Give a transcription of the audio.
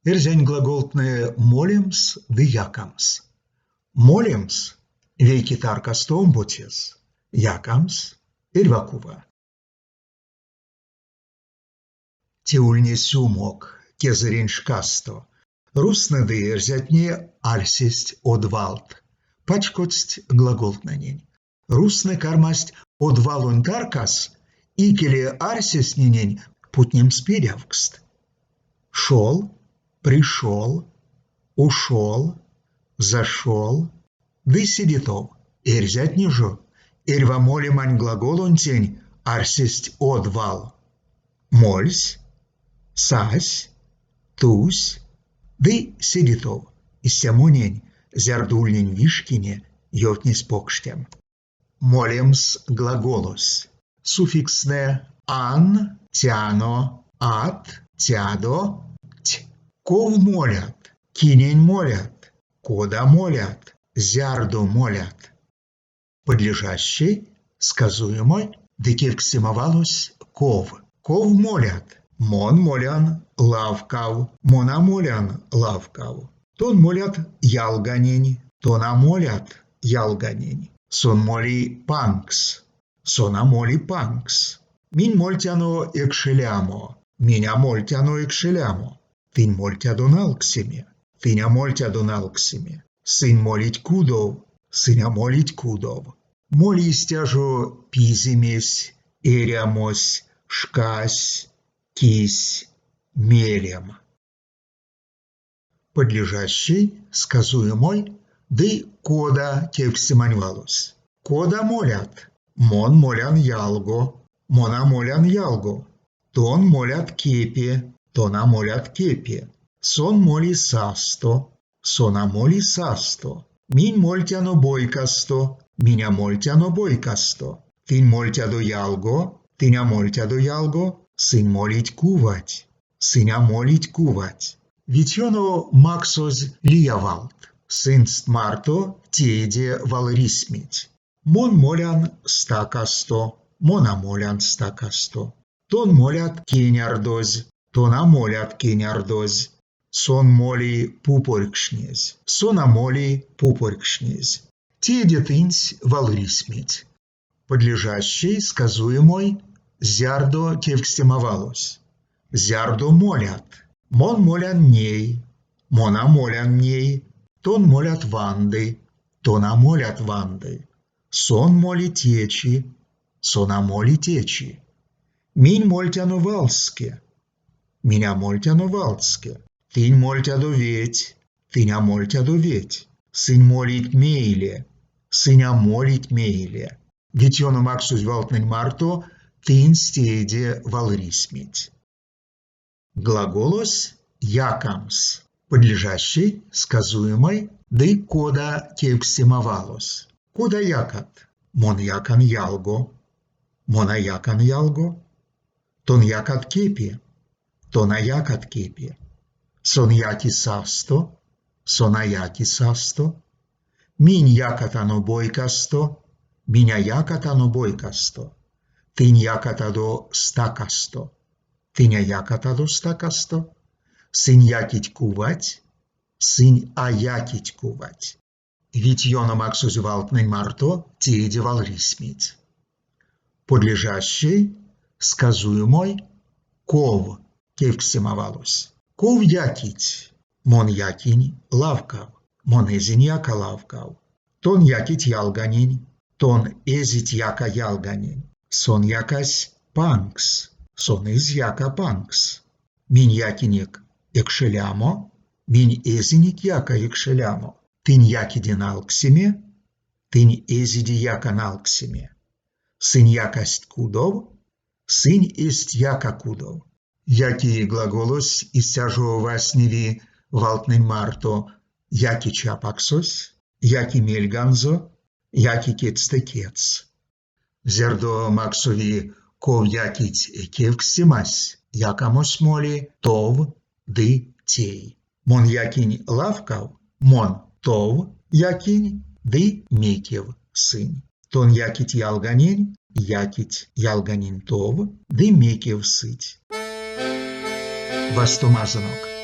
Эрзянь глаголтнэ молемс ды якамс. Молемс — вейке таркасто омбоцес, якамс — эрьва кува. Те ульнесь умок, кезэрень шкасто. Рузтнэ ды эрзятне арсесть од валт, пачкодсть глаголтнэнень. Рузтнэ кармасть од валонь таркас икеле арсезтненень путнемс пирявкст. Шел, пришел, ушел, зашел ды седе тов. Эрзятне жо эрьва молемань глаголонтень арсесть од вал. Мольсь, сась, тусь ды седе тов. Истя монень, зярдо ульнинь вишкине, ёвтнесь покштям. Молемс глаголось. Суффикстнэ ан, тяно, ат, тядо, ть. Ков молят, кинень молят, кода молят, зярдо молят. Подлежащей, сказуемой ды кевкстема валось ков. Ков молят? Мон молян лавкав, мон а молян лавкав. Тон молят ялганень, тон а молят ялганень. Сон моли панкс, сон а моли панкс. Минь мольтяно экшелямо, минь а мольтяно экшелямо. Тынь мольтядо налксеме, тынь а мольтядо налксеме. Сынь молить кудов, сынь а молить кудов. Моли истя жо пиземесь, эрямось, шкась, кись, мелем. Подлежащей, сказуемой ды кода кевкстемань валось. Кода молят? Мон молян ялго, мон а молян ялго. Тон молят кепе, тон а молят кепе. Сон моли састо, сон а моли састо. Минь мольтяно бойкасто, минь а мольтяно бойкасто. Тынь мольтядо ялго, тынь а мольтядо ялго. Сынь молить кувать, сынь а молить кувать. Вить ёно максозь лия валт. Сынст марто тееде валрисьметь. Мон молян стакасто, мон а молян стакасто. Тон молят кенярдозь, тон а молят кенярдозь. Сон моли пупорькшнезь, сон а моли пупорькшнезь. Тееде тынсь валрисьметь. Подлежащей, сказуемой, зярдо кевкстема валось. Зярдо молят? Мон молян ней, мон а молян ней, тон молят ванды, тон а молят ванды. Сон моли течи, сон а моли течи. Минь мольтяно валске, минь а мольтяно валске. Тынь мольтядо веть, тынь а мольтядо веть. Сынь молить мейле, сынь а молить мейле. Вить ёно максозь валтнэнь марто тынсь тееде валрисьметь. Глаголось якамс, подлежащей, сказуемой ды кода кевкстема валось. Кода якат? Мон якан ялго. Мон а якан ялго. Тон якат кепе. Тон а якат кепе. Сон яки састо. Сон а яки састо. Минь якатано бойкасто. Минь а якатано бойкасто. Тынь якатадо стакасто. Тынь а якатадо стакасто. Сынь якить кувать. Сынь а якить кувать. Вить ёно максозь валтнэнь марто тееде валрисьметь. Подлежащей, сказуемой, ков кевкстема валось. Ков якить? Мон якинь лавкав. Мон эзинь яка лавкав. Тон якить ялганень. Тон эзить яка ялганень. Сон якась панкс. Сон эзь яка панкс. Минь якинек экшелямо. Минь эзинек яка экшелямо. Тынь якиде налксеме, тынь эзиде яка налксеме. Сынь якасть кудов, сынь эзть яка кудов. Яки глаголось истя жо вастневи валтнэнь марто яки чапаксось, яки мельганзо, яки кедьстэ кедьс. Зярдо максови ков якить кевкстемась, якамось моли тов ды тей. Мон якинь лавкав, мон тов якинь ды мекев сынь. Тон якить ялганень, якить ялганень тов ды мекев сыть. Вастомазонок!